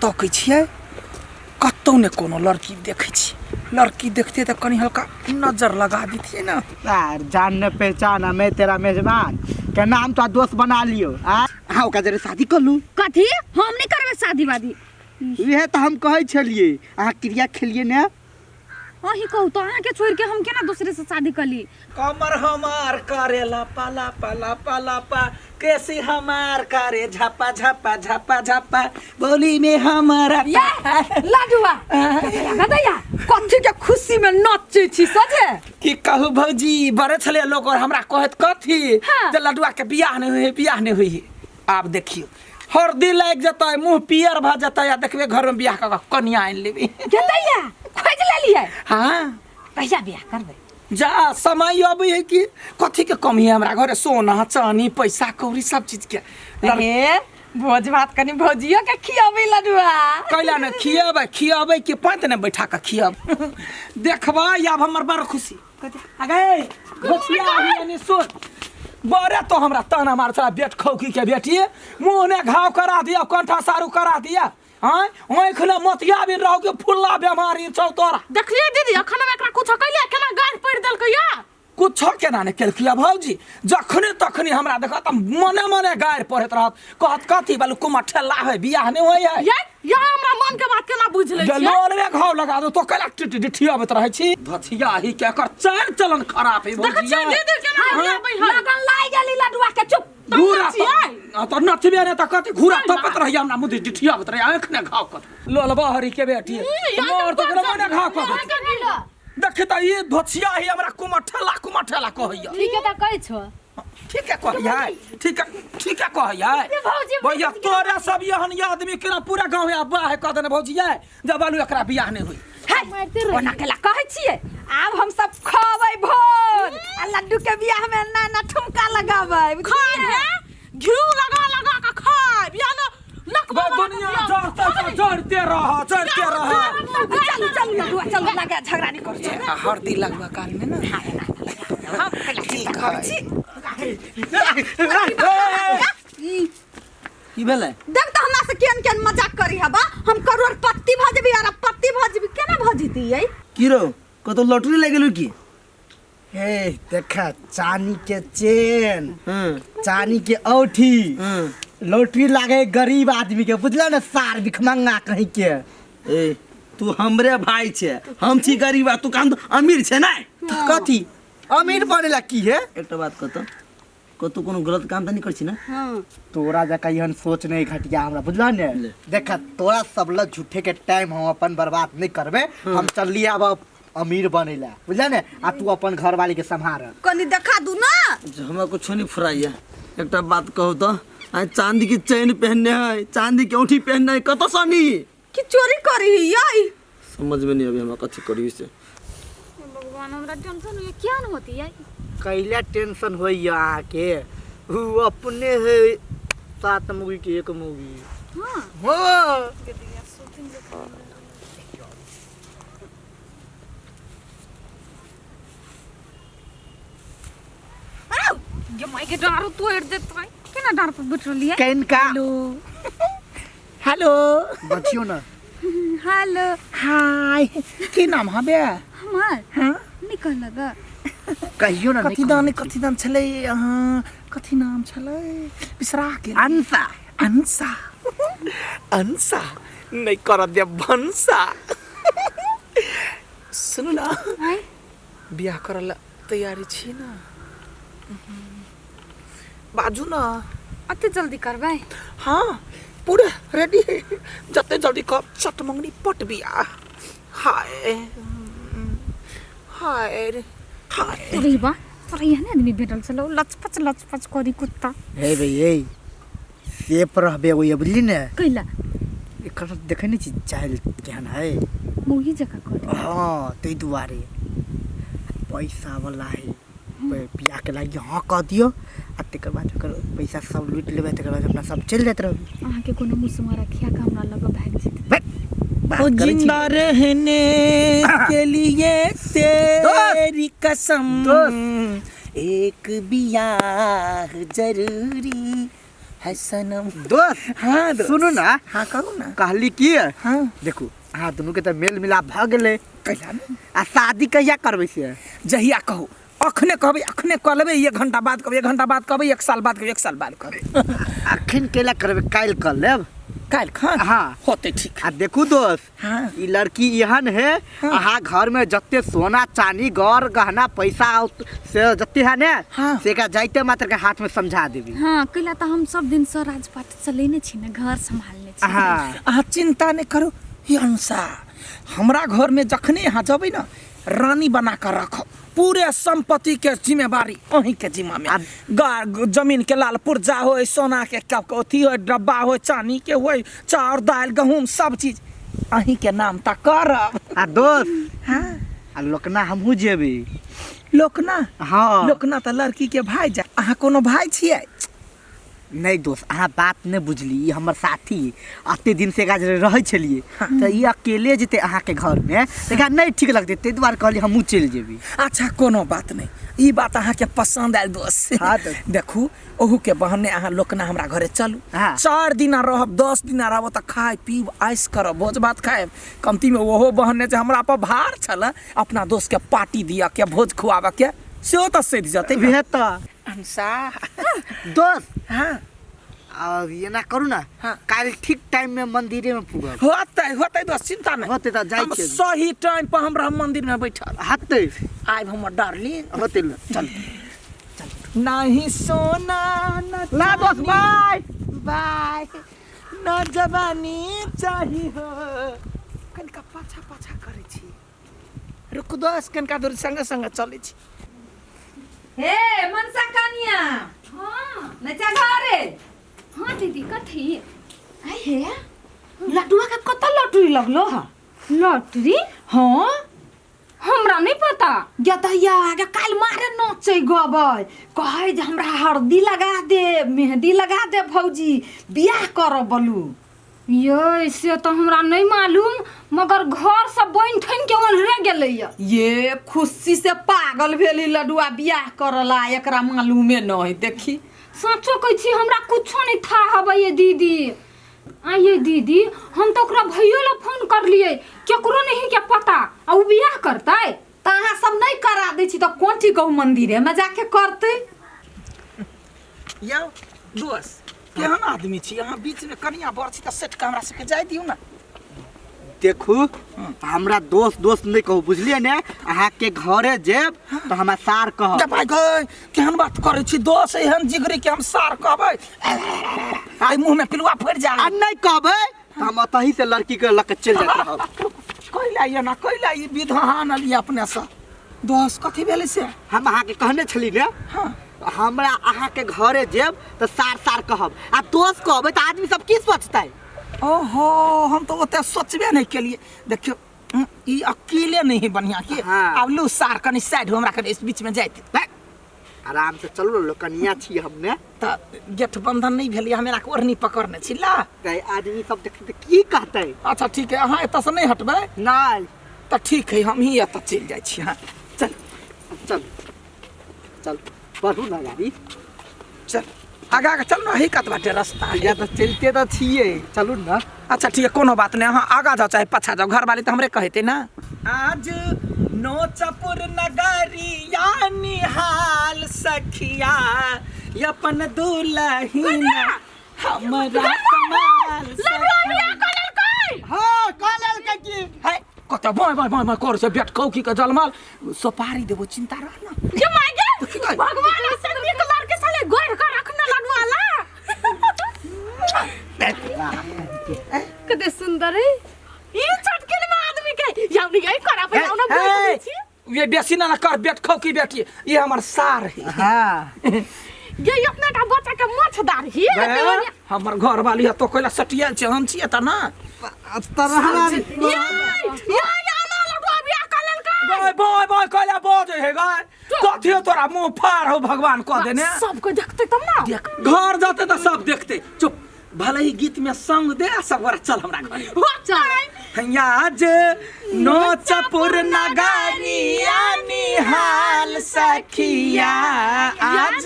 तकै छियै कतौ ने कोनो लड़की देखै छी लड़की देखतियै तऽ कनि हल्का नजर लगा दितियै ने। यार जान न पहचान मैं तेरा मेजबान के नाम तो दोस्त बना लियो। आ अहाँ ओकरा जरे शादी कर लू। कथी? हम नहीं करबै शादी वादी। इहे तऽ हम कहै छलियै, अहाँ क्रिया खेलियै ने। अहीं कहू तो अहाँ के छोड़ के हम केना दूसरे से शादी कर ली? कमर हमार करेला पाला पाला पाला पा, कैसे हमार करे झपा झपा झपा झपा, बोली में हमारा ये लाडुआ गदैया कथी के खुशी में नचै छी सजे? की कहू भौजी, बड़े छले लोग और हमरा कहत कथी जे लडुआ के बियाह नहीं हुई, बियाह नहीं हुई। आब देखियो हरदी लागि जतै, मुंह पियर भऽ जतै आ देखबे घर में बियाह कऽ कनिया आनि लेबै। गदैया खोज लेलियै? हाँ। कहिया बियाह करबै? जा समय अबै है कि कथी के कमी है हमरा घरे, सोना चानी पैसा कौड़ी सब चीज के। अरे भोज भात कनी भौजियो के खियाबै लडुआ। कैला ने खियाबै, खियाबै के पाँत ने बैठा के खियाब। देखबै आब हमर बड़ खुशी। अगे भोसिया यानी सुन बड़े तो हमरा ताना मार छला बेट खौकी के बेटी, मुँह ने घाव करा दिया, कंठा सारू करा दिया। हाँ आँख ने मोतिया बिन रहो के फुल्ला बेमारी छौ तोरा। देखलियै दीदी अखन हम एकरा कुछो कैलियै केना गारि पड़ि देलकै या? कुछो केना ने केलकै भौजी, जखने तखने हमरा देखत त मने मने गारि पढ़ैत रहत, कहत कथी बालू कुमार ठेला है बियाह नहीं होय है। ये या हमरा मन के बात केना बुझ लै जे छियै? लोल में घाव लगा दो तो कैला टिट डिठियाबैत रहै छी। धथिया ही के एकर चाल चलन खराब है देखै भौजी। छियै दीदी केना हाँ। हरियाबै है? लगन लागि गेली लडुआ के चुप। घूरा छियै? त नचबे ने त कथी घूरा तपत रहिया हमरा मुँह डिठियाबैत रहिया आँख ने घाव कर लोलबा हरी के बेटी मोर तो मने घाव कर देत। देखी त ई धोछिया ही हमरा कुमठेला कुमठेला कहैया। ठीक है त कहै छो। ठीक है कहैया, ठीक है, ठीक है कहैया। भौजी, भैया तोरा सब एहन आदमी केना पूरा गाँव में अब्बा है कह देने भौजी है जब बालू एकरा बियाह नहीं हुई। हे, ओना केला कहै छियै आब हम सब खबै भोज आ लड्डू के बियाह में ना ना ठुमका लगाबै। खाय रे घी लगा लगा के खाय बियाह न नकबा बे दुनिया जरते तो जरते रह, जरते रह। चलू चलू लड्डुआ चलू, लगा झगड़ा नहीं करू। आ हरदी लगवा काल में ना। हम केला चिंता करै छी। की भेलै? देख त हमरा से केहन केहन मजाक करी हबा, हम करोड़पति भऽ जेबी अरबपति भऽ जेबी, केना भऽ जेती यै? की रौ कतौ लॉटरी लागि गेलौ की? हे देखा चांदी के चेन, चांदी के औठी, लॉटरी लागे गरीब आदमी के, बुझला ना सार भिखमंगा कहीं के। ए तू हमरे भाई छे, हम छी गरीब आ तू कान अमीर छे ना? कथी अमीर बनेला की है? एकटा बात कहतो, कतौ कोनो गलत काम त नहीं करै छी ना? तोरा जका एहन सोच नहीं घटिया हमरा, बुझला ने? देखा तोरा सब ल झूठे के टाइम हम अपन बर्बाद नहीं करबे, हम चललिए अब अमीर बनेला, बुझला ने? आ तू अपन घर वाली के संभार। कनी देखा दू ना। हमरा कुछो नहीं फुराइया। एकटा बात कहू तो, आइ चांदी के चेन पहनने है, चांदी के औंठी पहनने है, कतौ से आनी? की चोरी करी यै? समझ में नहीं अभी हमरा कथी करी से। भगवान हमरा टेंशन होइए, किया न होती यै? कैला टेंशन होइए अहाँ के? उ अपने है 7 मुगी के 1 मुगी। हाँ। हाँ। ये माई के डारो तोड़ देतै, केना डार पर बैठ रहली है? केनका? हेलो हेलो बचियो ना। हेलो। हाय, की नाम हबे? हमार? हाँ? नहीं कहलक। कहियो ना। कथी दान कथी दान छलै अहाँ, कथी नाम छलै बिसरा गेल। अंसा। अंसा, अंसा नहीं कर दे भंसा। सुनू ना, बियाह करल तैयारी छी ना? बाजू ना। अते जल्दी करबै? हाँ पूरा रेडी है, जते जल्दी कर चट मंगनी पट बियाह। हाय हाय रे हाय। अरे बा तोरा एहन आदमी भेटल छलौ लचपच लचपच करी कुत्ता। हे भाई हे सेफ रहबे ओए, बुझली ने? कैला? एकर देखै नै छी चाइल केहन है, मोही जकाँ कर। हाँ ताहि दुआरे पैसा वाला है, बियाह के लागि हाँ कह दियो आ तकर बाद ओकर पैसा सब लूटि लेबै, तकर बाद अपना सब चलि जाइत रहबै। अहाँके कोनो मुसमारा खिया के हमरा लग भागि जेतै। बात ओ करै छी। जिंदा रहने के लिए तेरी कसम, दोस्त। एक बियाह जरूरी है सनम। दोस्त। हाँ दोस्त। सुनू ना। हाँ कहू ना। कहली की, हाँ। देखू अहाँ दुनू के तऽ मेल मिलाप भऽ गेलै। कैला ने? आ शादी कहिया करबै से? जहिया कहू, अखने कहबै अखने कऽ लेबै, एक घंटा बाद कहबै एक घंटा बाद कहबै, एक साल बाद कहबै एक साल बाद कहबै। अखन केला करबै, काल्हि कऽ लेब। काल्हि खन? हाँ। होतै ठीक। आ देखू दोस्त, हाँ। ई लड़की एहन है, अहाँ घर में जते सोना चांदी गौर गहना पैसा औत से जते है ने, हाँ। से एकरा जाइते मात्र के हाथ में समझा देबी। हाँ, कैला तऽ हम सब दिन सँ राजपाट चलेने छी ने, घर सम्हालने छी। हाँ। अहाँ चिंता नहि करू हे अनुसा, हमरा घर में जखने अहाँ जबै ने रानी बना कऽ रखब, पूरे संपत्ति के जिम्मेवारी अहीं के जिम्मा में। जमीन के लाल पुर्जा होय, सोना के कप अथी होय, डब्बा होय, चानी के होय, चाउर दालि गहूम सब चीज अहीं के नाम तक करब। आ दोस्त, हाँ। आ लोकना हमहूँ जेबी। लोकना? हाँ। लोकना तऽ लड़की के भाई जा, अहाँ कोनो भाई छियै? नहीं दोस्त, अहाँ बात नहीं बुझली, ई हमर साथी अते दिन से एकरा जरे रहै छलियै तऽ ई अकेले जेतै अहाँके घरमे तऽ एकरा नहीं ठीक लगतै, ताहि दुआरे कहली हमहूँ चलि जेबी। अच्छा कोनो बात नहीं, ई बात अहाँके पसंद आयल दोस्त। हाँ दोस्त। देखू ओहू के बहाने अहाँ लोकना हमरा घरे चलू। हाँ। 4 दिना रहब 10 दिना रहब, तऽ खाय पीब ऐश करब, भोज भात खायब, कमती में ओहो बहाने जे हमरा पर भार छल अपना दोस्त के पार्टी दिअ के भोज खुआबऽ के, सेहो तऽ सधि जेतै। वएह तऽ। अंसा। दोस्त। हाँ। और एना करू ना, हाँ। काल्हि ठीक टाइम में मंदिरे में पुगब। होतै होतै दोस्त, चिंता नहीं। होतै तऽ जाइ हम छियै। सही टाइम पर हमरा मंदिर में बैठल। होतै। आबि हमर डार्लिंग। होतै, चल। नहीं सोना न ला दोस्त, चांदी। बाय। बाय। न जवानी चाही हो। कनिका पाछा पाछा करै छी, रुकू दोस्त, कनिका दूर संगे संगे चलै छी। हे मनसा कनिया। हाँ। नचा घरे। हाँ दीदी, कथी? आई हे लड्डुआ के कत लॉटरी लगलो हा? लॉटरी? हाँ। हमरा नहीं पता। या दैया आगे काल्हि मारे नचै गबै, कहै जे हमरा हरदी लगा दे मेहंदी लगा दे भौजी, बियाह करब बोलू। ये से तो हमरा नहीं मालूम, मगर घर से बन ठन के ओन्हरे गेलै या। ये खुशी से पागल भेली लडुआ बियाह करला, एकरा मालूमे नहीं। देखी सचो कहै छी हमरा कुछो नहीं था हबै ये दीदी। आइए दीदी, हम तो ओकरा भैयो ला फोन करलिए, केकरो नहीं के पता, आ उ बियाह करतै। त अहाँ सब नहीं करा दै छी त कोन ठीक कहू मंदिरे में जाके करतै। यौ दोस्त, केहन आदमी छी अहाँ, बीच में कनिया बर छी तऽ सेट के हमरा सबके जाय दियौ ना। देखू हमरा दोस्त दोस्त नहीं कहू, बुझलिए ने? अहाँके घरे जेब तऽ हमरा सार कहब। गे भाई गै, केहन बात करै छी दोस्त, एहन जिगरी के हम सार कहबै, आइ मुँह में पिलुआ फड़ि जाय। आ नहीं कहबै तऽ हम ओतहि से लड़की के लऽ के चलि जाइत रहब। कैला ये ना, कैला ई विध अहाँ आनलियै अपने से? दोस्त कथी भेलै से? हम अहाँके कहने छली ने, हाँ। हमरा अहाँके घरे जेब तऽ सार सार कहब, आ दोस्त कहबै तऽ आदमी सब की सोचतै? ओहो, हम तऽ ओते सोचबे नहि केलियै। देखियौ ई अकेले नहीं है बढ़िया की। हाँ। आब लू सार कनि साइड हो, हमरा कनि इस बीच में जाइत। है, आराम से चलू, लोकनिया छी हमने। तऽ गेट बंधन नहीं भेलै, हम एना के ओढ़नी पकड़ने छी ला। तऽ आदमी सब देखतै तऽ की कहतै? अच्छा ठीक है, अहाँ एतऽ से नहीं हटबै? नहीं। तऽ ठीक है, हम ही एतऽ चलि जाइ छी। हाँ चल चल चल, बढ़ू ना गाड़ी। चल आगा के चल ना, ही कत बाटे रास्ता। या तऽ चलते तऽ छियै, चलू ना। अच्छा ठीक है, कोनो बात नहीं, अहाँ आगा जाओ चाहे पाछा जाओ, घर वाले तो हमरे कहते ना। आज नोचपुर नगरिया निहाल सखिया, अपन दुलहिन हमरा कमाल सखिया। हाँ, कह लेलकै की? है कत बाय बाय बाय बाय कर से बेट कौकी के जलमाल सोपारी देबो, चिंता रह ना। ये my गे, की कहै? भगवान ऐसे नीक लड़के साले गोर कर रखने लडुआला। कते सुंदर है ई चटकिन में आदमी के यानी यही करा पे ना हे, बोल छी। ये बेसी ना कर बेट खौकी बेटी, ये हमर सार है। हाँ। ये अपना का बच्चा के मछदार ही बे, हमर घर वाली है तो कोइला सटियल छै, हम छियै त ना। तरह ये ये ना लडुआ बियाह कर लेलकै। गाय बाय बाय कोइला बजे हे गाय, कथी हो तोरा मुंह फाड़ हो भगवान कह देने। सबको देखते तब ना। देख घर जाते त सब देखते। चुप, भले ही गीत में संग दे आ सब गोरा चल हमरा घरे। हो चल। आज नोचपुर नगरिया निहाल सखिया, आज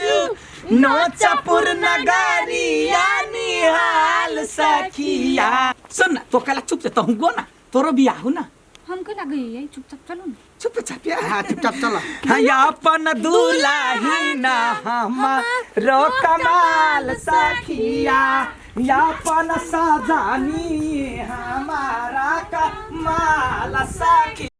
नोचापुर नगरिया निहाल सखिया। सुन ना, तो कला चुप से तहु गो ना, तोरो बियाह हो ना। हम के लगे ये चुपचाप चलो ना। चुप चाप या। हाँ, चुपचाप चला। हाँ, अपन दुलाही ना हमारो कमाल सखिया, अपन सजानी हमारा कमाल सखिया।